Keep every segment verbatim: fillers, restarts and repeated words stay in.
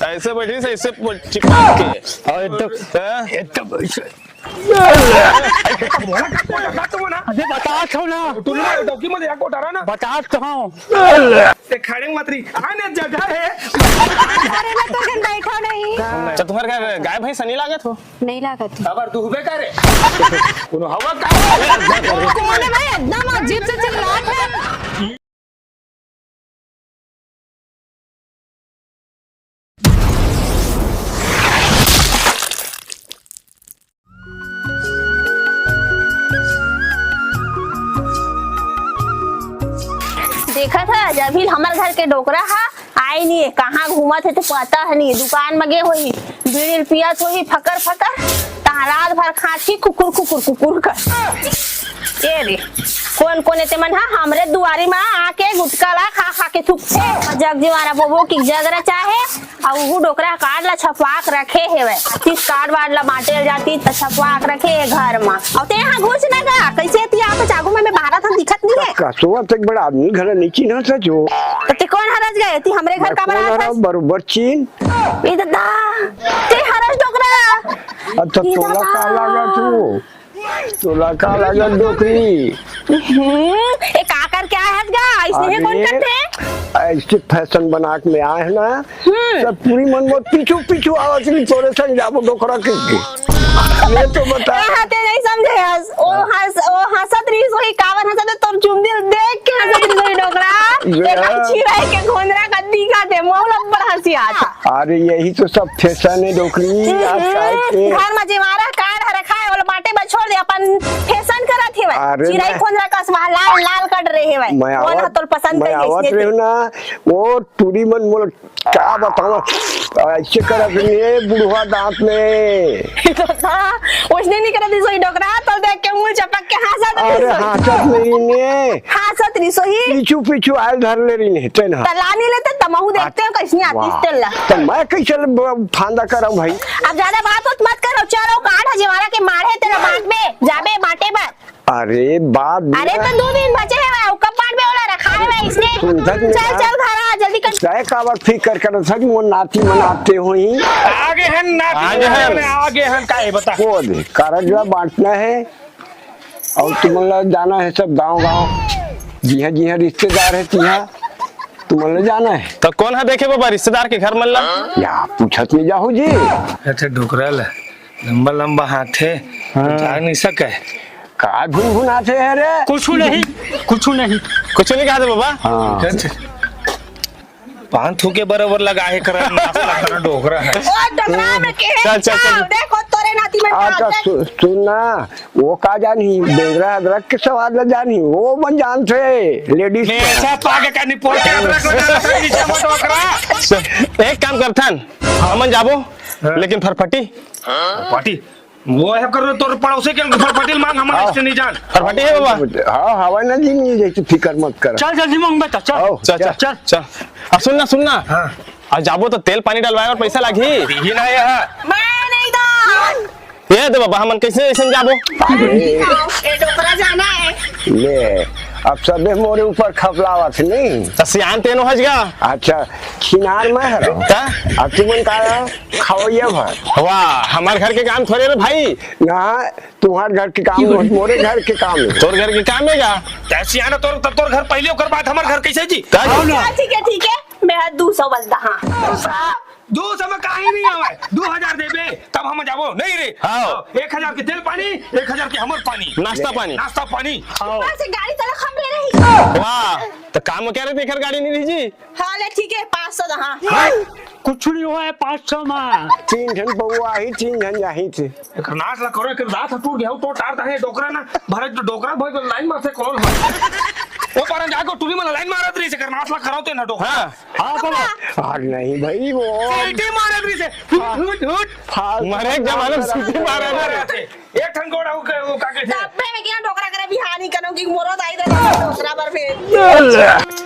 ऐसे बैठी से, ऐसे चिपक के। और एकदम, हैं? एकदम ऐसे। बोला का, बोला का तुम ना? अरे, बतात हँव ना। तू ना डौकी में देखो डरा ना। बतात तो हँव। ते खड़े मत रही। आने जगह है। अरे, मैं तो कन बैठा नहीं। अच्छा, तुम्हारे घर गाय भैंस नहीं लागत हो? नहीं लागत है। अबर दुहबे करे। कोनो हवा का? कौन है भाई, एकदम अजीब से चिल्लात है। देखत ह, जब भी हमर घर के डोकरा ह आए नहीं है, कहाँ घूमत है तो पता है नहीं, दुकान में गे होही, बीड़ी पियत होही फकर फकर, तहाँ रात भर खाँची कुकुर कुकुर कुकुर कर। ए रे, कोन कोन एते मन ह हमरे दुआरी में आके गुटका ला खा खा के थूकथे। जग जीवारा बोबो कि जग रचाहे, अउ उहू डोकरा कार्ड ला छपवा के रखे हेवय। तीस कार्ड वार्ड ला बांटे ल जाती त छपवा के रखे हे घर म। अउ तेहा घुस न गा, कइसे ती आप चागू में, में भारत हम दिखत नहीं है। कसवा तक बड़ा आदमी घर नहीं चिन्ह सचो। त ते कोन हरस गए? ती हमरे घर मैं का कोन बरात हरस? बरोबर चिन्ह। ई ददा, ते हरस डोकरा। अच्छा, ई तोला ददा। का लागा तू? तोला का लागत डोकरी? हम्म, ए का करके आए हस गा? अइसने कोन अरे, करथे? ऐसे फैशन बना के मैं आए हैं ना, हम्म। सब पूरी मन मत पीछू पीछू आवत रही, तोरे संग जाबो डोकरा के, के। ये तो बता। ए, हाँ, ते नहीं समझे हस। ओ हंस, ओ हंसत रही, सोही कावन हंसत, तोर चुंदी देख के हंसत रही, सोही डोकरा। ये एक हाँ। अच्छी रहे के घोंदरा का दिखा दे, मोहला बड़ हंसी आता। अरे, यही तो सब फैशन है डोकरी, हम्म, आजकल के। घर में जेवारा कार्ड ह रखा है, ओला बांटे बर छोड़ दे, अपन फैशन करत हेवय। अरे चिरई मैं, खोंदरा कस वहाँ लाल लाल कर रहे हेवय। मैं कौन आवत, ह तोल पसंद मैं करिए आवत इसने रहे ते? ना, वो टूरी मन मोला का बतावा, ऐसे करत रहे बुढ़वा दांत में। तो था, उसने नहीं करत रही सोई डोकरा, तो देख के मुंह चपक के हंसत रही अरे सोई। हंसत नहीं ने। हंसत रही सोई। पीछू पीछू आयल धर ले रही ने, तेन हा। तलानी लेते तमहू देखते हो कैसनी आती वाह। तेल ला। तो मैं कैसे ल-, ब-, फांदा करब भाई? अब ज्यादा बात उत मत करो, चलो काट ह जेवारा के माढ़े तेरा बांट में, जाबे बांटे बर। अरे बात अरे तो दो दिन बचे है, कब बांट में ओला रखा है इसने। सुन, सच में चल, यार। चल घर आ, जल्दी कर। तय काबर फिकर करत हस कि मोर नाती मन आते होही। आगे हन नाती आगे हन। आगे हन, का है बता? वो दे, कारज ला बांटना है। अउ तुमन ला जाना है सब गांव गांव, जिहां जिहां रिश्तेदार है तिहां तुमन ला जाना है। तो कौन हा देखे बाबा रिश्तेदार के घर मन ला? या पूछत नहीं जाहू जी। अच्छा डोकरा ला, लंबा लंबा हाथ है, हाँ। जा नहीं सके। का घुन घुन आते है रे? कुछ नहीं, कुछ नहीं। कुछ नहीं कहा था बाबा। हाँ। अच्छा। पान थूके बराबर लगा है, करा नाश्ता, करा डोकरा है। ओ डोकरा में के है? चल, चल, चल। देखो तोरे नाती में अच्छा, क्या सु-, सुन ना, वो का जानी, बेंगरा अदरक के स्वाद ला जानी, वो मन जानथे, लेडीज ले, के। ऐसा पाके का निपोर के अदरक लगा रखा है, नीचे मत डोकरा। एक काम करथन, हमन जाबो, हाँ। लेकिन फरफटी। फरफटी? वो है कर तोर पड़ोसी के फटफटी ल मांग, हमन हाँ। इससे नहीं जान। फटफटी है बाबा? हाँ, हवा ना जी, नहीं जैसे फिकर मत कर। चल जल्दी मांग बेटा, चल। आओ, चल, चल, चल। चल। अब सुन ना, सुन ना। हाँ। अब जाबो तो तेल पानी डलवाए और पैसा लागही। यही ना यहाँ। मैं नहीं दो। ये दे बाबा, हमन कैसे ऐसे जाबो? ए डोकरा जाना है। ले, अब सबे मोरे ऊपर खपलावत नहीं। तो सियान तेनो हज गा। अच्छा, खिनार मैं हरो। का? अब तुमन का खवैया भर। वाह, हमार घर के काम थोड़े रे भाई। ना, तुम्हार घर के काम, मोरे घर के काम है। तोर घर के काम है का? तै सियाना तोर, तब तोर घर पहले, ओकर बाद हमार घर कैसे जी? का जी? आओ ना। ठीक है, ठीक है, मैं दू सौ बस दा, हाँ। दू सौ में काहे नहीं आवे? दू हजार देबे, तब हम जाबो। नहीं रे। हाँ। एक हजार के तेल पानी, एक हजार के हमर पानी। नाश्ता पानी। नाश्ता पानी। हाँ। ऊपर से गाड़ी तलक हम ले रही। वाह, तो काम में क्या रहते, एकर गाड़ी नहीं रही जी? हाँ, ले, ठीक है, पाँच सौ दा, हाँ। हाँ? कुछ नहीं हुआ है पाँच सौ में। तीन झन बउआ ही, तीन झन जाही थे। एकर नाश ला करो, एकर दांत ह टूट गया, तो टार ताहे डोकरा ना, भरे तो डोकरा भाई को लाइन मारते कौन हो? वो पारन जाके टूरी मन लाइन मारत रही, एकर नाश ला करो ते ना डोकरा। हाँ। हाँ, बाबा। अरे नहीं भाई, वो सीटी मारत रही से, हुट, हुट, हुट। फाल-, मरे के जमाने में सीटी मारत रही। एक ठन गोड़ा हो के, वो का कहते? तब मैं क्या डोकरा करे बिहानी करो कि मोरो दाई दे डोकरा पर फिर।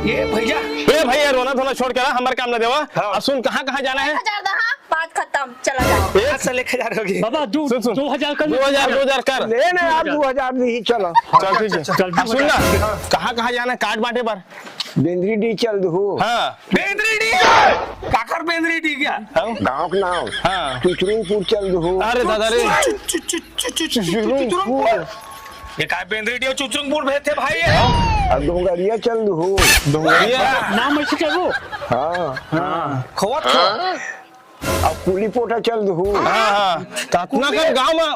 ये भैया। ए भैया, रोना धोना छोड़ के ना, हमारे काम ना देवा। हाँ। अब सुन, कहाँ, कहाँ जाना है? एक हजार दा, हाँ, बात खत्म, चला जाओ। एक से एक हजार होगी। बाबा, दो, सुन, सुन। दो हजार कर दो हजार, दो हजार कर। ले ना यार, दो हजार दी, चलो। चल, ठीक है। चल, अब सुन ना, हाँ। कहाँ, कहाँ जाना है कार्ड बांटे पर? बेंदरी डी चल दू। हाँ। बेंदरी डी। काका बेंदरी डी क्या? गांव के नाम। हाँ। चुचरुंगपुर चल दू। अरे दादा रे। चु-, चु-, चु-, चु-, चु-, चु-, चुचरुंगपुर। चुचरुंगपुर। ये काय बेंदरी डी चुचरुंगपुर भेजते भाई ये? अब डोंगरिया चल दू। डोंगरिया? नाम ऐसे क्या वो? हाँ। हाँ। खोवत खो। अब कुली पोटा चल दू। हाँ, हाँ। त अतना कन गाँव में,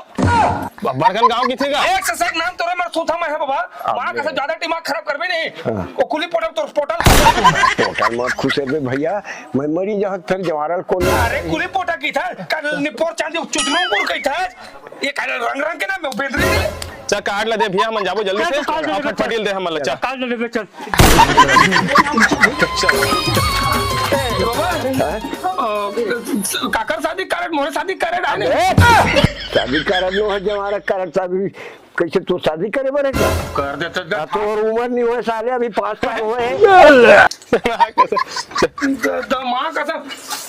बड़कन गाँव किथे गा? एक से एक नाम तोरे मर सूथा में है बाबा। वहाँ का सब ज्यादा दिमाग खराब करबे नहीं। हाँ। वो कुली पोटा तोर पोटल। पोटल मत खुश है बे भैया, मैं मरी जहाँ फिर जवारल कौन? अरे कुली पोटा की था, कल निपोर चांदी चुचलोंपुर की था। ये कल रंग रंग के ना मैं बेदरी। चल काट ले दे भैया, हमन जाबो जल्दी से। चल, चल, चल, और चल, फटफटी ल दे हमन ला, चल। चल, चल, चल, चल। चल। ए, बाबा, अ, काकर शादी कारड, मोरे शादी कारड आने। ए, शादी कारड नो है, जवारा कारड शादी, कैसे तू शादी करे बर है का? कर दे तो आ, तोर उम्र नहीं होए साले, अभी पाँच साल होए है। द-, दमाग कसम,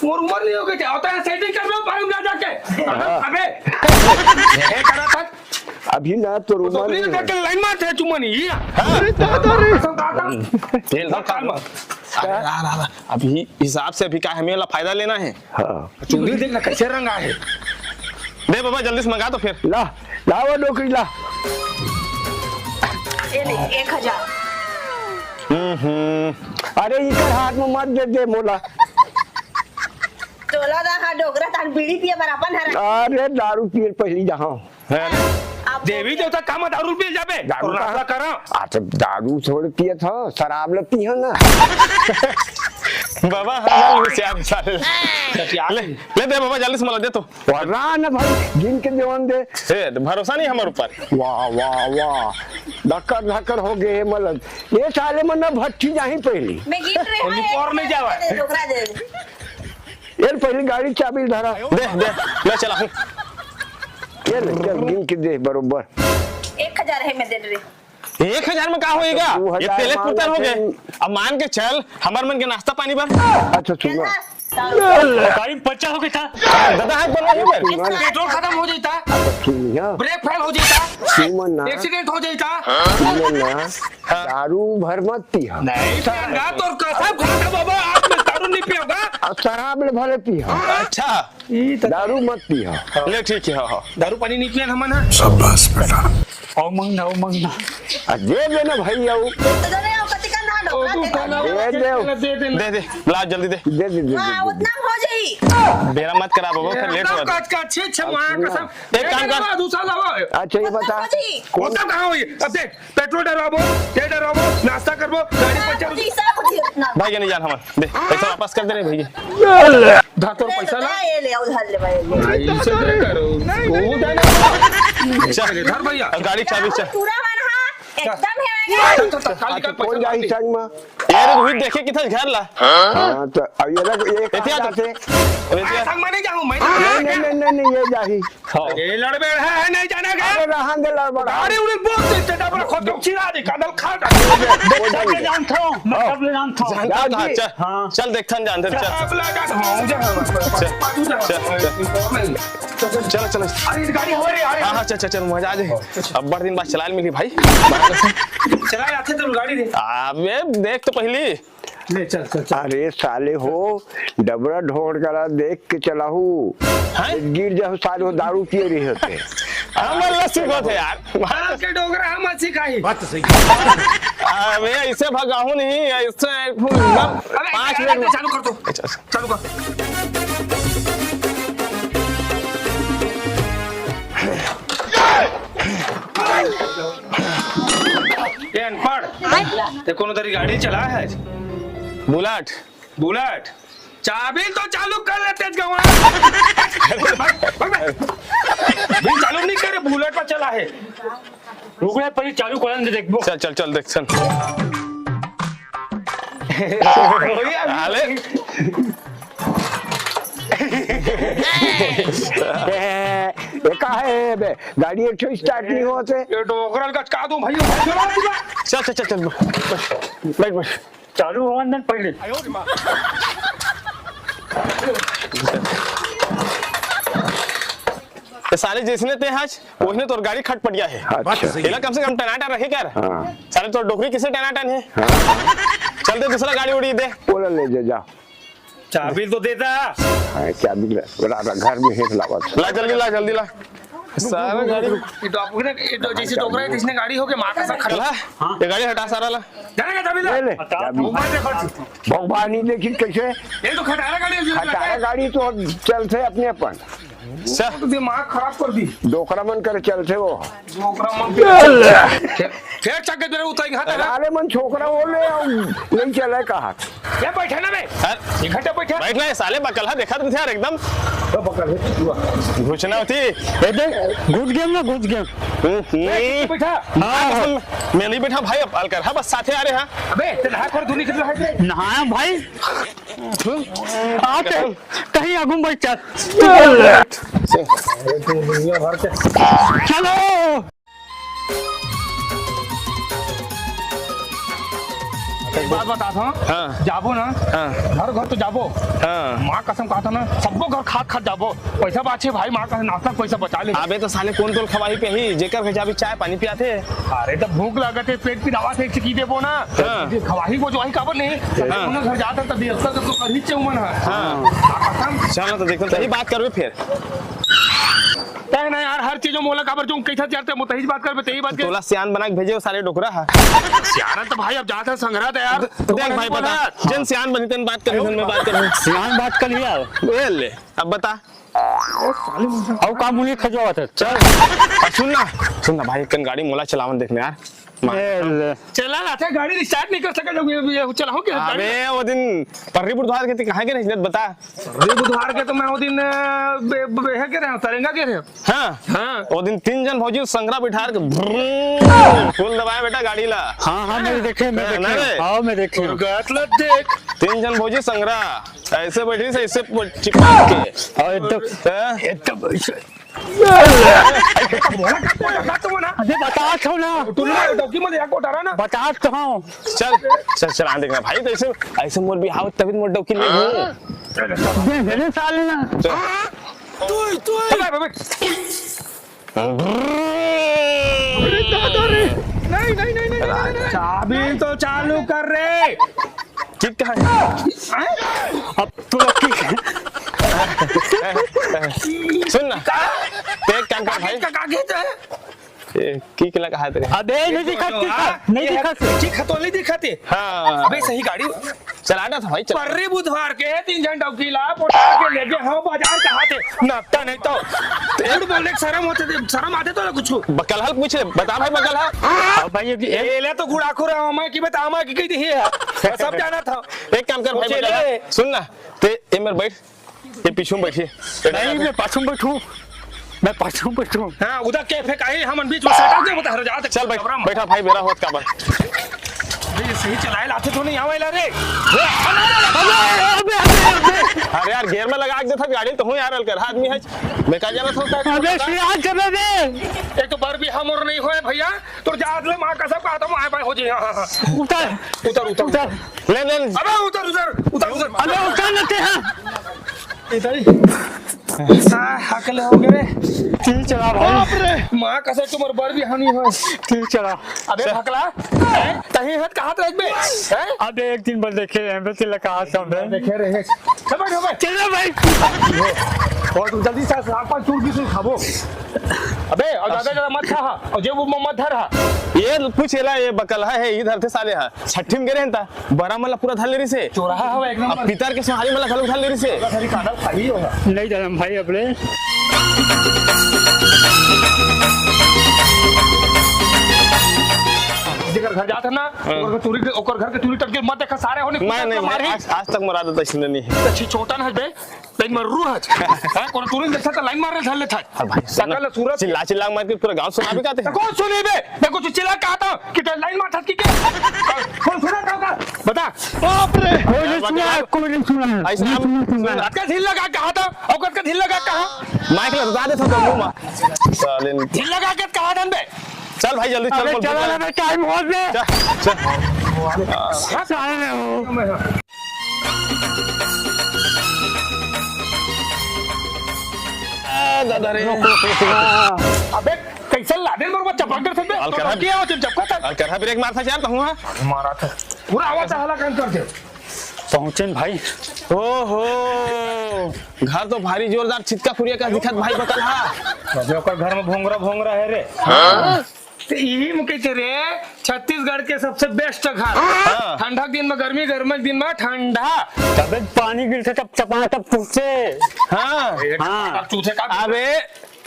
मोर उम्र नहीं हो गई, क्या होता है, सेटिंग कर लो, बाहर जा जाके। हाँ। अबे, ये करा था। अभी ना तो तो रुमाल तो नहीं है। लाइन मारते हैं चुम्मा नहीं, ये। हाँ। अरे दादा रे। कसम दादा। तेल धर कान में। अरे ला, ला, ला। अभी हिसाब से अभी का हमें ला फायदा लेना है। हाँ। चुंदी देख ना कैसे रंग आए। दे बाबा जल्दी से मंगा तो फिर। ला, ला वो डोकरी ला। ये ले, एक हजार। हम्म, हम्म। अरे इकर हाथ में मत दे दे मोला। तोला दा हा डोकरा तान बीड़ी पिए बर अपन हरा। अरे दारू पिए पहली जहाँ। है ना? आप देवी देवता का मत दारू पी जाबे? दारू और का? नाश्ता करा। अच्छा, दारू थोड़े पियत हो, शराब ल पियो ना। बाबा, हम लोग होशियार साले। क्या? ले, ले दे बाबा, जल्दी से मला दे तो। वरना ना भाई, गिन के देवन दे। ए, भरोसा नहीं हमारे ऊपर। वाह, वाह, वाह। धक्कर, धक्कर हो गए, मतलब। ये साले मन ना भट्टी जाही पहली। मैं गिन रही हूँ, उनको और नहीं जावा। दे, डोकरा दे। यार, पहले गाड़ी चाबी धरा। दे, दे, मैं चलाहूँ। ये ले, चल, गिन के दे बरोबर। एक हजार है, मैं दे रही। एक हजार में का होएगा? दो हजार ये तेले मान पुतर हो लेते गए। हैं। अब मान के चल, हमार मन के नाश्ता पानी बर। अच्छा, सुन ना। गाड़ी में पंचर हो गई था। दादा, हाथ बनवा हो गए। पेट्रोल खत्म हो जाता। अच्छा, सुन ना। ब्रेक फेल हो जाता। सुन ना। एक्सीडेंट हो जाता। सुन ना। हाँ। दारू भर मत पिया। नहीं पियंगा, तोर कसम खाता बाबा, आज मैं दारू नहीं पियूंगा। अब शराब ले भले पिया। अच्छा। ई त दारू मत पिया। ले ठीक है, हाँ, हाँ। दारू पानी नहीं पियन हमन, हाँ। शाबाश बेटा। आओ मंगना, आओ मंगना। आ, दे देना भाई, आओ। तो दे रहे हो, कति का ना लो, ओ, ना तू दे खाना दो। दे दे। दे दे, ला जल्दी दे। दे दे, दे दे, हाँ, दे दे। उतना हो जाई। बेरा मत करा बाबा, फिर लेट हो जाता। कच का छे छे माँ कसम। एक काम कर। दूसरा लाओ। अच्छा, ये बता। कौन सा कहाँ हुई? अब देख, पेट्रोल डरवाबो, तेल डरवाबो, नाश्ता करबो, गाड़ी पंचर हो जाई। भाई के नहीं जान हमर। दे, पैसा वापस कर दे रे भैया। धा तोर पैसा ला। ये ले, उधार ले भाई, ले। भाई, इसे क्या करो? वो उधार ले। चल, धर भैया। गाड़ी चाबी चल। पूरा मन हाँ, एकदम है। चल, चल, चल, खाली कर कौन पैसा जाही मार दे। संग में? यार, तू देखे कितना घर ला। हाँ, तो अब ये रख, ये कहाँ जाते? अरे, संग में नहीं जाऊँ मैं। नहीं, नहीं, नहीं, नहीं, नहीं, ये जाही। हाँ। ये लड़बे है, नहीं जाना क्या? अरे रहन दे लड़बड़ा। अरे उन्हें बोल दे, तेरा बड़ा खोद चिरा दे, कादल खा जा। मैं सब ले जानता हूँ, मैं सब ले जानता हूँ। जानता था, चल। हाँ। चल देखथन जानथन, चल। सब लगा, हाँ, जा, हाँ, चल, चल, चल। चल, चल। अरे गाड़ी हमारे यार। हाँ, हाँ, चल, चल, चल, मजा आ जाए। अब्बड़ दिन बाद चलाल मिली भाई। चला आथे तो गाड़ी दे। अबे देख तो पहली। ले, चल, चल, चल। अरे साले हो, डबरा ढोड़ करा देख के चलाहू। हैं? गिर जाहू साले हो, दारू पिए रही होते। हमर ला सिखात है यार। बाप के डोकरा हम सिखाही। बात तो सही। अबे ऐसे भगाहू नहीं, ऐसे एकदम अबे, पाँच मिनट में। चालू कर दो। अच्छा, अच्छा। चालू कर। ए अनपढ़, ते कोनो तरी गाड़ी चला है? बुलेट। बुलेट? चाबी तो चालू कर ले, तेज गवा। भाग, भाग, भाग। बिल चालू नहीं करे, बुलेट पर चला है। रुक रे, पहले चालू करन दे, देखबो। चल, चल, चल, देख, चल। भैया, अरे। ए, ये का है बे? गाड़ी एक ठो स्टार्ट नहीं होते। ये डोकरल का का दूं भाई, भाई, चला पूरा। चल, चल, चल, चल, बैठ, बैठ। चालू होवन दे पहले। तो साले जैसने ते आज, ओसने तोर गाड़ी खटपटिया है। अच्छा। एला कम से कम टनाटन रहे क्या? हाँ। साले तोर डोकरी किसे टनाटन है? हाँ। चल दे दूसरा गाड़ी उड़ी दे। बोला ले जा, जा। चाबी तो देता। हाँ, चाबी ला, ला, ला, घर में हेठ लावत। ला, जल्दी ला, जल्दी ला। सारा गाड़ी। ये तो आपको ना, ये तो जैसे डोकरा है, इसने गाड़ी होके मार का सा खड़ा। ला, ये गाड़ी हटा सारा ला। जाने का चाबी ला। ले, ले, चाबी। ऊपर से फट। भगवान ही देखी कैसे। ये तो खटारा गाड़ी है, जो खटारा गाड़ी तो चलते अपने अपन। अच्छा। तो दिमाग खराब कर दी। डोकरा मन करे चलते वो। डोकरा मन। फेर, फेर चक के उतर यहाँ तक। अरे मन छोकरा हो ले, नहीं चले कहा। ये बैठे ना बे। सर, ये घंटा बैठा। बैठ ना, ये साले बकलहा देखा तुमसे यार एकदम। तो बकल है, तू आ। घुसना होती। ए दे, घुस गया ना, घुस गया। हम्म, ए, हम्म। बैठा। हाँ, हाँ। मैं नहीं बैठा भाई, अब अलकर, हाँ, बस साथे आ रहे हैं। अबे, तेरा हाथ पर धूली कितना है रे? नहाया भाई। आते, कहीं आगू में बैठ जा। अरे, तू दुनिया भर के। चलो। एक बात बता था, हाँ। जाबो ना, हाँ। घर घर तो जाबो। हाँ। माँ कसम कहा था ना, सबको घर खात खात जाबो। पैसा बाचे भाई, माँ का नाश्ता पैसा बचा ले। अबे तो साले कौन तोल खवाही पे ही, जेकर घर जाबी चाय पानी पियाथे। अरे तो भूख लागत है, पेट पिरावा से एक चीज देबो ना। हाँ। खवाही को जो आई काबर नहीं, हाँ। उन्हें घर जाता तो देवता तो कर ही चे उमन है। हाँ। माँ कसम। चलो तो देखो, तही बात करबे फिर। तय ना यार, हर चीज मोला काबर जो कैसा यार, ते मोतही बात करबे, तेही बात कर। तोला सियान बना के भेजे हो सारे डोकरा हा। सियान तो भाई अब जाता संग्रह था यार। देख भाई, बता, जन सियान बनी तन बात करी, मैं बात करूँ। सियान बात कर लिया। ए ले, अब बता। अउ का मुनी खजवावत है? चल। आ, सुन ना, सुन ना भाई, कन गाड़ी मोला चलावन देखने यार। ए ले। चला ना, अच्छा गाड़ी स्टार्ट नहीं कर सका जब ये, ये चलाओ क्या? अबे वो दिन पर्री बुधवार के ती कहाँ के रही बता। पर्री बुधवार के तो मैं वो दिन, अ, बे-, बे-, बेहे के रहे, तरेंगा के रहे। हाँ। हाँ। वो दिन तीन जन भौजी संगरा बिठार के भ्रुम, फुल दबाए बेटा गाड़ी ला। हाँ, हाँ, मैं देखे, मैं हाँ, देखे। ना रे? हाँ, मैं देखे। और गात ला देख। तीन जन भौजी संगरा, ऐसे बैठी से, ऐसे प-, चिपक के। हाँ, एकदम, हाँ? एकदम ऐसे। अरे, बता छो ना। तू ना डौकी में ले, या कोटारा ना। बता तो हूँ। चल, चल, चल, आ देखना भाई, तो ऐसे, ऐसे मोर बिहाव तभी मोर डौकी ले। दे, दे, दे, साले ना। चल। तू, तू। चल, भाई, भाई, भाई। अरे दादा रे। नहीं, नहीं, नहीं, नहीं, नहीं, नहीं। चाबी तो चालू कर रे। किक कहाँ है? अब तो किक। सुन ना। ते एक काम कर भाई। का, का, का, का, ए, किक लगा हाथ रे। अबे, नहीं दिखा, तो, किक हाँ, नहीं ये दिखा। किक तो नहीं दिखाते। हाँ। अबे, सही गाड़ी। चलाना था भाई, चला। पर्री बुधवार के तीन झन डौकी ला पोटा के लेके हाँ बाजार कहा थे। नापता नहीं तो। झूठ बोलने के शर्म होते थे, शर्म आते तो ना कुछ। बकलहा पूछ ले, बता भाई बकलहा। हाँ भाई, ये, ये ले तो गुड़ाखू रहा हूँ मैं कि बता मैं कि कही थी है। सब जाना था। एक काम कर भाई, सोचे बकलहा, ले। सुन ना, ते ए मेरे बैठ, ये पीछू में बैठिए। नहीं, मैं पाछू में बैठूं, मैं पाछू में बैठूं। हाँ, उधर के फेंक आई, हमन बीच में सटा दे, बता, हर जाते चल बैठ, घबरा मत। बैठा भाई, बेरा होत का बा। अबे, ये सही चलाए लाते तो नहीं आवेला रे। अबे, अबे, अबे, अबे। अरे यार, गियर में लगा के देखा गाड़ी तो हूँ यार, अलकर आदमी है। बेकार जाना था। अबे, सियान कर दे। एक तो बर भी हम और नहीं होए भैया, तो जात ले माँ कसम का आता हूँ, आए पाए हो जाए। हाँ, हाँ, हाँ। उतर। उतर, उतर, उतर। उतर। ले, ले, ले। अबे उतर, उतर, उतर, उतर। अबे उतर न ते, हाँ। इधर ही। हाँ, हकले हो गए। ठीक चला भाई। बाप रे। माँ कसम तुम्हारे बर भी हानि हो। ठीक चला। अबे चल। भकला, हैं? तही हट कहाँ रह बे? हैं? अबे एक दिन बस देखे रहे, बस लगा हाथ सामने। देखे रहे। चल भाई, चल भाई। चल भाई। और तुम जल्दी से साग पात चूर भी से खाबो। अबे, और ज्यादा, ज्यादा मत खा हा, और जेब में मत धर हा। ये पूछ एला, ये बकलहा है, इधर थे साले हा। छठी में गे रहे ता, बरा मन ला पूरा धर ले रही से। चोरहा हवा एक अब नंबर। पितर के सोहारी मन ला घलो धर ले रही से। अगर हरी कांदा खाई होगा। नहीं धरम भाई अपने। जेकर घर जात है ना, हाँ। ओकर चूरी के, ओकर घर के चूरी टट के मत देखा, सारे होने मैं कुत्ता नहीं, मारे। आज, आज तक मरा देता इसने नहीं। तो छी छोटा ना बे। लाइन मार रू हज। हाँ, कोनो टूरिस्ट देखा तो लाइन मार रहे धर ले था। हाँ भाई, सकल सूरत। चिल्ला चिल्ला मार के पूरा गांव सुना भी कहते हैं। तो कौन सुनी बे? मैं कुछ चिल्ला कहा था कि तो लाइन मार था कि क्या? कौन सुना था का? बता। बाप रे। कोई नहीं सुना, कोई नहीं सुना। ऐसा नहीं सुना। अटका ढील लगा कहा था? औकात का ढील लगा कहा? माइक लगा दे था तो मुंह में। साले ने। ढील लगा के कहा था बे? चल भाई जल्दी चल, अरे बोल, चला बोल। ना बे, टाइम हो बे। चल, चल। साले ने हो। आ, दादा रे। अबे, कैसे लादेन बरोबर चपक कर सकते? अलकरहा। क्या हो, चुप, चपका था। अलकरहा ब्रेक मारता यार, तो हुआ। मारा था। पूरा आवाज हला कान कर दे। पहुंचेन भाई। ओहो, घर तो भारी जोरदार छितका खुरिया का दिखत भाई बकलहा। अबे ओकर घर में भोंगरा भोंगरा है रे। त इही में कहिथे रे, छत्तीसगढ़ के सबसे best घर। हाँ। ठंडा के दिन में गर्मी, गर्मी के दिन में ठंडा। तबे पानी गिरथे तब चपाचप टूटथे। हाँ। हाँ। टूटथे का? अबे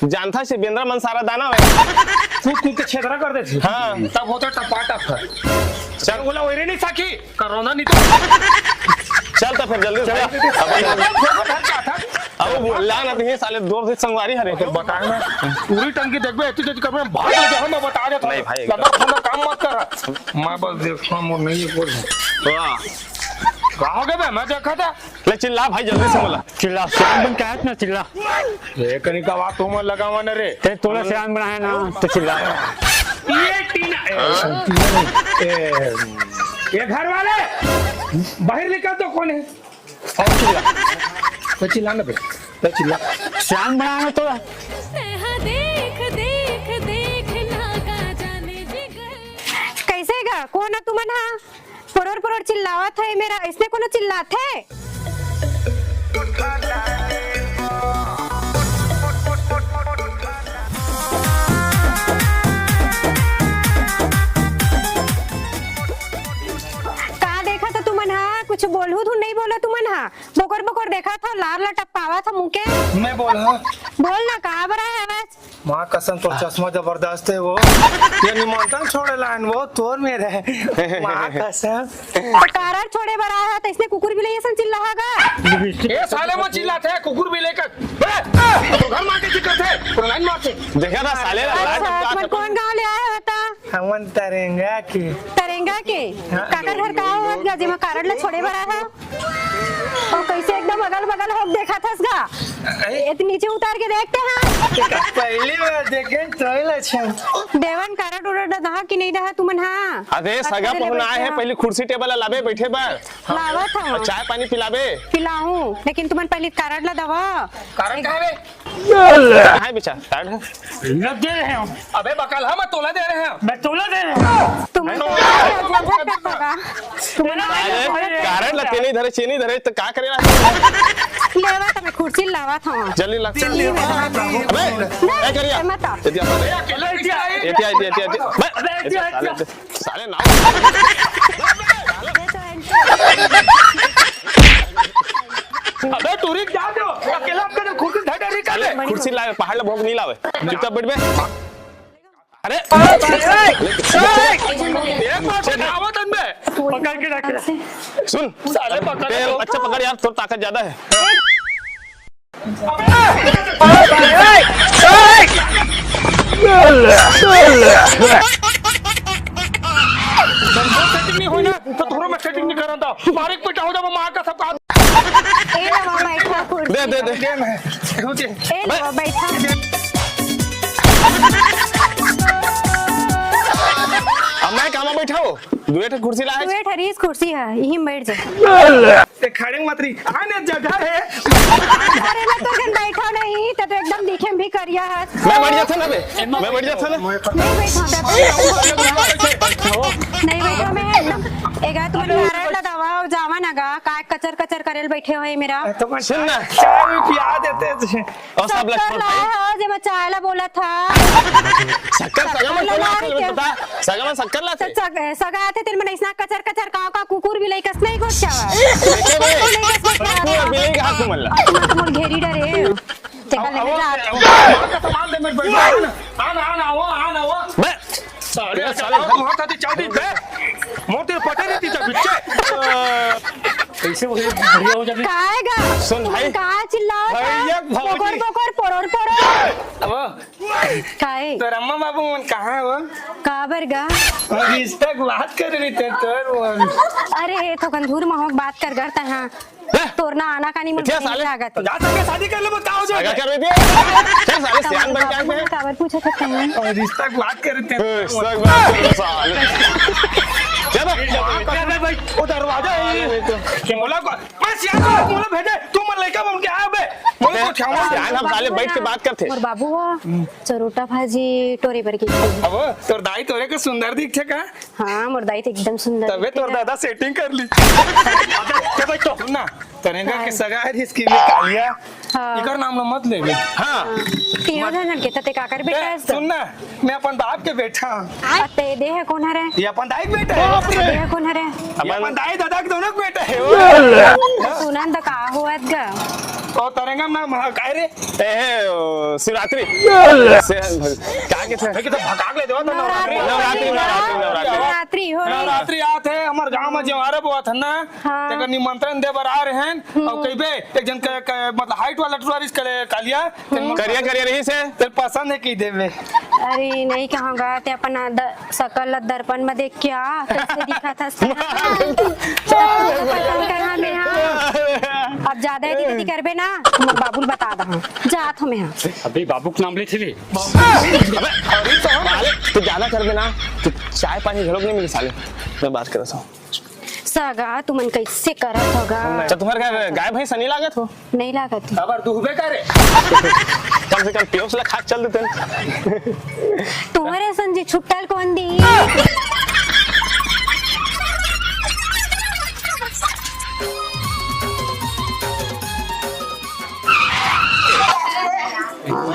जानथस बेंदरा मन सारा दाना है। कूद कूद के छेदरा कर देथे। हाँ। तब होथे टपाटप। चल। ओला ओरे नहीं साखी, कोरोना नहीं तो। चल तो फिर जल्दी से। चल। अब अब वो ला ना तो ये साले दो से संगवारी हरे। तो बताए ना, पूरी टंकी देखबे, इतनी तेज करबे, भाग ले जाओ, मैं बता देता हूँ। नहीं भाई, लगा फोन काम मत कर। मैं बस देखता हूँ, मोर नहीं बोल। वाह। कहाँ गए बे? मैं देखा था। ले चिल्ला भाई, जल्दी से बोला। चिल्ला, सियान बन के आया ना, चिल्ला। ये कनी का बात तुम लगावा न रे। ते तोला सियान बनाया ना, तो चिल्ला। ये टीना, ए, टीना नहीं, ए, ये घर वाले, बाहर निकल तो कौन है? और चिल्ला। तो चिल्ला ना बे, तो चिल्ला। सियान बनाया ना तोला। देख, देख, देख, ना का जाने जिगर। कैसे गा? कौन है तुमन हा? परोर परोर चिल्लावत है मेरा, इसने कोनो चिल्लात है? का देखा तो तुमन हा, कुछ बोलहू धुन नहीं बोला तुमन हा, बोकर बोकर देखा था, लार लटक पावा था मुँह के। मैं बोला। बोल ना, का बरा है आवाज? माँ कसम, तोर चश्मा जबरदस्त है वो। ये निमंत्रण छोड़े लाइन वो तोर में रहे। माँ कसम। तो कारड छोड़े बर आया है, तो इसने कुकुर बिलाई असन चिल्लाहा गा? ए साले, वो चिल्लाते हैं कुकुर बिलाई का। ए, तो घर मार के जिक्र थे, पूरा लाइन मारते। देखा ना साले, लाइन अच्छा, टपका तुमन था। कौन गाँव ले आए हो बता? हमन तरेंगा के। तरेंगा के? हाँ। काकर घर का हो गया, जेमा कारड ला छोड़े बर आया है? और कैसे एकदम अगल बगल होके देखा थस गा? अरे। ये तो नीचे उतार के देखते हैं। पहली बार देखे, तो ही लक्षण। देवन कारड उरड दहा कि नहीं दहा तुमन हा? अरे, सगा पहुना आए हैं, पहली कुर्सी टेबल ला लाबे बैठे बर। लावत हूँ। चाय पानी पिलाबे। पिलाऊं, लेकिन तुमन पहली कारड ला दवा। कारड का है बे? कहाँ है बेचा? कार्ड है? मैं दे रहे हूँ। अबे बकलहा, मैं तोला दे रहे हैं। मैं तोला दे रहे हूँ। तुम मैं तो तोला दे रहे हूँ। तुम अरे, कार्ड ला तेनी धरे, चेनी धरे, तो का करे रहा? लेवा तो मैं कुर्सी लावा था। जल्दी ला। दिल्ली में रहा था। अबे, नहीं, क्या करिया? मत आ। एतिया, एतिया, एतिया, एतिया, एतिया। बे, अबे, एतिया, एतिया, साले, एतिया। साले ना। अबे टूरी क्या दो? अकेला आपका जो खुद धड़े निकाले। कुर्सी लावे, पहाड़ ला भोग नहीं लावे। चुपचाप बैठ बे। अरे। एक बार बताओ तन बे। पकड़ के रख। सुन। साले पकड़। अच्छा पकड़ यार, तोर ताकत ज्यादा है। सेटिंग नहीं होई ना, तो थोड़ा मैं सेटिंग नहीं करता। बारीक पे चाहो जब मार का सब काम। ए लो, बैठा कुर्सी। दे, दे, दे। ए लो, बैठा। अब मैं कामा बैठा हो? दुए ठे कुर्सी लाए। दुए ठे रीस कुर्सी है, यही में बैठ जा। ते खड़े मत रही, आने जगह है। अरे मैं तो कन बैठा नहीं, ते तो एकदम दिखे में भी करिया है। मैं बैठ जाता ना बे, मैं बैठ जाता ना। नहीं बैठा, नहीं बैठा मैं एकदम। एगा तुम नारायण ला दवा और जावा ना गा, काय कचर कचर करेल बैठे हो मेरा। सुन ना। चाय भी पिया देते। और सब शक्कर लक्ष्मण लाए भाई। हो, जेमा चाय ला बोला था। शक्कर सगा मन शक्कर कोन ला आथे, के? बता, सगा मन शक्कर ला तो थे। सग-, सगा आथे, तेरे मन इसना कचर कचर काव का कुकुर भी लइकस नहीं गोचावा। देखे बे, कुकुर भी लइकस गोचावा। कुकुर भी लइकस हाथ में ला। तुम तो मोल घेरी डरे। देखा ले आओ, जा। आओ, आओ, सामान दे, मैं बैठ जाऊँ ना। आना, आना, आओ, आना, आओ। बे, साले, साले, साले, घर वहाँ था, चाबी बे। मोटे पटे रहती था बिच्चे। कैसे वो बढ़िया हो जाती? काय गा? सुन भाई। काय चिल्लावत है? भैया, भौजी। बोकर, बोकर, पोरोर, पोरोर। अब काय? तोर अम्मा बाबू मन कहाँ है वो? काबर गा? रिश्ता की बात कर रही थे तोर वो। अरे हे, थोकन धूर में हो, बात कर करता हाँ। हैं? तोर ना आना कानी मन इतिया नहीं साले। लागत। जा सके शादी कर ले, बताओ जो। क्या कर रही थी? चल साले, सियान बन के आए हैं। काबर पूछा था तैं? और रिश्ता की बात कर रहे थे। ए, रिश्ता की बात कर रहे साले। क्या बे? क्या बे भाई? वो दरवाजा है ये। क्या बोला को-, मैं सियान को बोला भेजे, तू मन लइका बन के आया बे। बोले ए, कुछ। क्या हुआ? ध्यान हम साले बैठ के बात करते। मोर बाबू ह, चरोटा भाजी टोरे बर गे। अब तोर दाई तोरे के सुंदर दिखथे का? हाँ, मोर दाई तो एकदम सुंदर तबे दिखथे तोर का। दादा सेटिंग कर ली। अबे, क्या भाई तो? सुन ना, तरेंगा के हाँ। सगा है इसकी भी कालिया। हाँ। इकर नाम ला मत लेबे। हाँ। तीनों झन के तते काकर बेटा ए, है सुन ना, मैं अपन बाप के बेटा हूँ। आ, ते दे है कोन हरे? ये अपन दाई के बेटा है। बाप रे। दे है कोन हरे? ये अपन दाई दादा के दोनों के बेटा है वो। सुनन त का होवत गा? और तरेंगा नाम हा-, काय रे? ए, हे, ओ, शिवरात्रि। से, क्या कहते हैं? भाई, कि तो भगाक ले देवा तो नवरात्रि। नवरात्रि, नवरात्रि, नवरात्रि। नवरात्रि हो रही। नवरात्रि आत है, हमर गांव में जेवारा बोआ था ना, हाँ। तेकर निमंत्रण दे बर आ रहे हैं। हम्म। और कहिबे, एक जन के, के, मतलब, हाइट वाला टुरा रिस करे कालिया, तेन हम्म। करिया, करिया रही से। तेन पसंद है कि देवे। अरे, नहीं कहूँगा, ते अपन द-, सकल ला दर्पण में देख के आ, कैसे दिखत हस तेला? तब तो पसंद करहा मैं, हाँ। अब ज्यादा यदि, यदि करबे ना, तो मोर बाबू ल बता दहा। जात हो मैं, हाँ। अभी बाबू के नाम ले थे। अबे, अरे तो हम, अरे, तू ज्यादा करबे ना, तो चाय पानी घलोक नहीं मिले साले। मैं बात कर रहा हूँ। सगा, तुमन कैसे करत हो गा? तो तुम्हारे घर गाय भैंस नहीं लागत हो? नहीं लागत हो। अबर दुहबे करे। कम से कम पियोस ला खाक चल देते। तुम्हारे संजी छुट्टल कौन दी?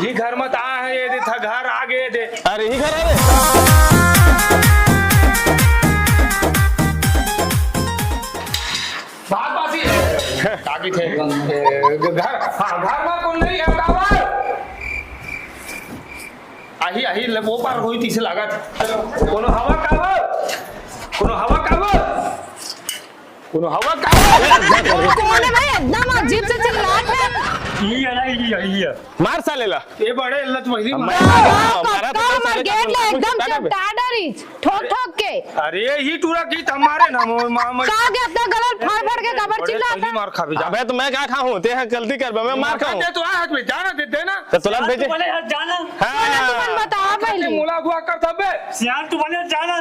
ये घर मत आ है, ये दे था घर आगे दे। अरे, ही घर आवे। बात बासी है। काकी थे, ए, घर, हाँ, घर में कौन नहीं है, कावर? आही, आही, ले, वो पार होई तीसे लागत। कोनो हवा कावर? कोनो हवा कावर? कोनो हवा कावर? कौन है भाई, एकदम अजीब से चिल्लात है? ये है ना, ये है, ये है। मार साले ला। ये बड़े लत वही मैं मार। मारा, मारा तो कक्का साले हमर गेट ला एकदम चपटा डरी, ठोक ठोक के। अरे, ये टूरा की त मारे ना, मो-, मा-, मा-, का हो गया, इतना गला फाड़ फाड़ के काबर बड़े चिल्लात पहली है? मार खाबे, जा। अबे, तो मैं का खाऊं? ते हा गलती करबे, मैं मार खाऊं। दे तो आ, हाथ में जाना दे, दे ना। तो तोला भेजे। बोले, "हट, जाना।" हाँ। तुमन बताओ पहले। मोला अगुआ कर तबे। सियान, तू बोले, "हट, जाना।"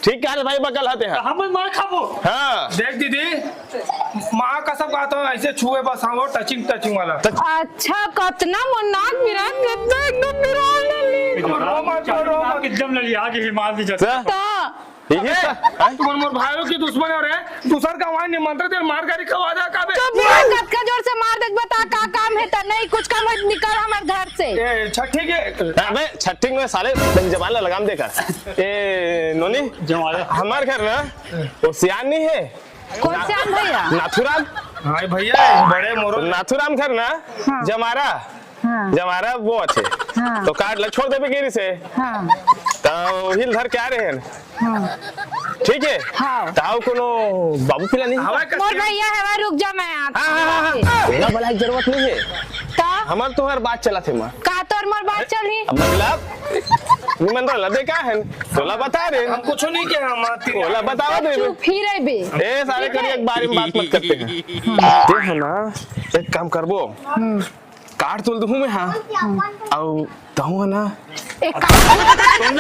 ठीक कहा रे भाई, बकल हते हैं। हम मार खाबो। हाँ। देख दीदी, माँ कसम कहता हूँ, ऐसे छुए बस हाँ, वो touching, touching वाला। अच्छा, कतना मोर नाक मिरान, कतना एकदम मिरान ले ली। रो मत, रो मत। एकदम लड़ी, आगे ही मार दी जाता। हाँ। यही अबे, था? हाँ? तुम मोर भाइयों की दुश्मन हो रहे, दूसर का वहाँ निमंत्रण दे, मार गाड़ी खवा जा, का बे? चुप रह, कतका जोर से मार देख, बता का काम है त नहीं, कुछ काम है, निकल हमारे घर से। ए, छठी के अबे, छठी में साले, तेरी जबान ला लगाम देकर। ए, नोनी, जमाला। हमार घर ना, वो सियान नहीं है? कौन सियान भैया? नाथुराम। हाँ, भैया, बड़े मोरो। नाथुराम घर ना, हाँ। जमारा। हाँ। जमारा वो अच्छे। हाँ। तो कार्ड ला छोड़ देबे गिरी से। हाँ। तो हिल धर के आ रहे हैं। हाँ। ठीक है? हाँ। ताऊ कोनो बाबू पिला नहीं? हवा का मोर सियान। भैया है, वह रुक जा, मैं आता हाँ, हाँ, हाँ, हूँ। हाँ। तेरा भला की जरूरत नहीं है। ता? हमार तुम्हार बात चला थे माँ। का तोर मोर बात चलही? अब मतलब, निमंत्रण ला दे का है? तोला बता रहे। हम कुछ नहीं कहे, हम आती तोला बतावा दे। चुप ही रह बे। ए, सारे करिया के बारे में बात मत करते हैं। ते है ना, एक काम करबो। हम्म। काट तोल दूँ मैं, हाँ। हम्म। अउ तहूँ है ना। एक काम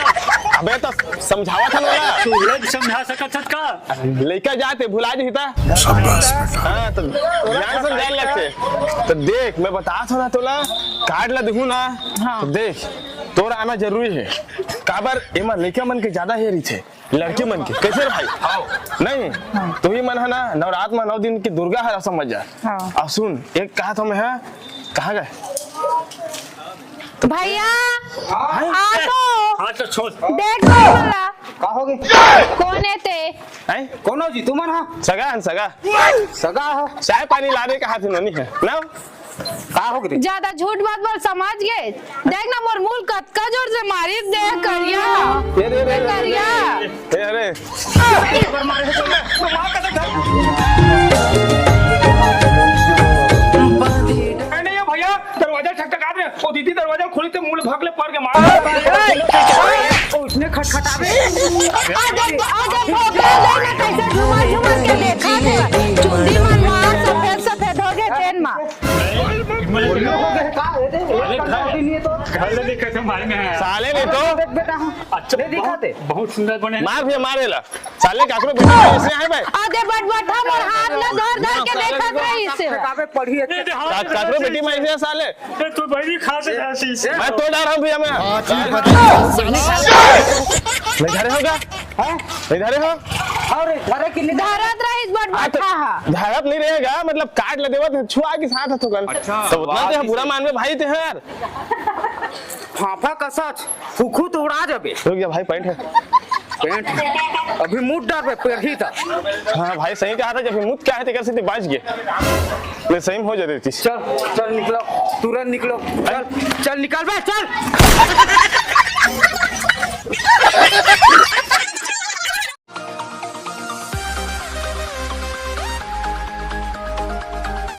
अबे तो समझावा था ना। तू लोग समझा सकत हस का? लइका जाते भुला जही ता। शाबाश बेटा। हाँ, तो ध्यान समझाए लगते। तो देख, मैं बता था ना तोला, कार्ड ला देखूँ ना। हाँ। तो देख, तोर आना जरूरी है। काबर एमा लइका मन के ज्यादा हेरी थे। लड़की मन के कैसे रे भाई? हाँ। नहीं, हाँ। तू ही मन है ना, नवरात में नौ दिन की दुर्गा है, समझ जा। हाँ। अब सुन, एक कहा था मैं, हाँ, कहाँ गए? भैया, हाँ? आ तो। हाँ, तो छोड़। देख तो भला। का हो गए? कौन है ते? हैं? कौन हो जी? तुमन हा? सगा हन, सगा। सगा हो? चाय पानी लाने का हाथ में नहीं है, ना? का हो गए? ज्यादा झूठ बात बोल, समझ गए? देख ना, मोर मुल कतका जोर से मारी दे करिया। ये दे, दे, दे, दे, करिया। दे। ए, अरे। अरे नहीं भैया, दरवाजा ठकठका रहे। ओ दीदी, दरवाजा खोली तो मुल भाग ले, पड़ के मार। ओ, इसने खटखटावे। आ देख, आ देख, भोकरा देख ना, कैसे झूमर झूमर के देखा थे। चुंदी मन मार, सफेद सफेद हो गए तेन मा। बोलो हो गए का? ये देख, एक अरे, कलर भी नहीं है तो। घर ले दिखा थे, भाई में है। साले नहीं तो। देख बेटा, हाँ। अच्छा, नहीं दिखाते। बहुत, बहुत सुंदर बने। मार भैया, मार एला। साले काकरो बेटी में ऐसे है भाई। आधे बटबट्ठा मोर हाथ में धर धर के देखत रही से। काबे पढ़ी है। ये दे, हाथ का-, काकरो बेटी में ऐसे है साले। ये तो बड़ी खास है, ऐसी से। मैं तो डर रहा हूँ भैया, मैं। हाँ, ठीक है। नहीं धरे हो क्या? हाँ? नहीं धरे हो? और धरे कि नहीं धरे? धरत रहिस बटबट्ठा हा। धरत नहीं रहेगा, मतलब काट ले देवत, छुआ के साथ हथो कन। अच्छा। तो उतना तो है, बुरा मान में भाई ते यार। फाफा कसा फुखू तो उड़ा जाबे। रुक जा भाई, पैंट है। पैंट है। अभी मुड़ डार बे, पैर ही था। हाँ भाई, सही कहा था, जब मुत क्या है, तेकर से बाज गए। ले, सही में हो जाते चीज। चल, चल निकलो, तुरंत निकलो। चल, चल निकल बे, चल।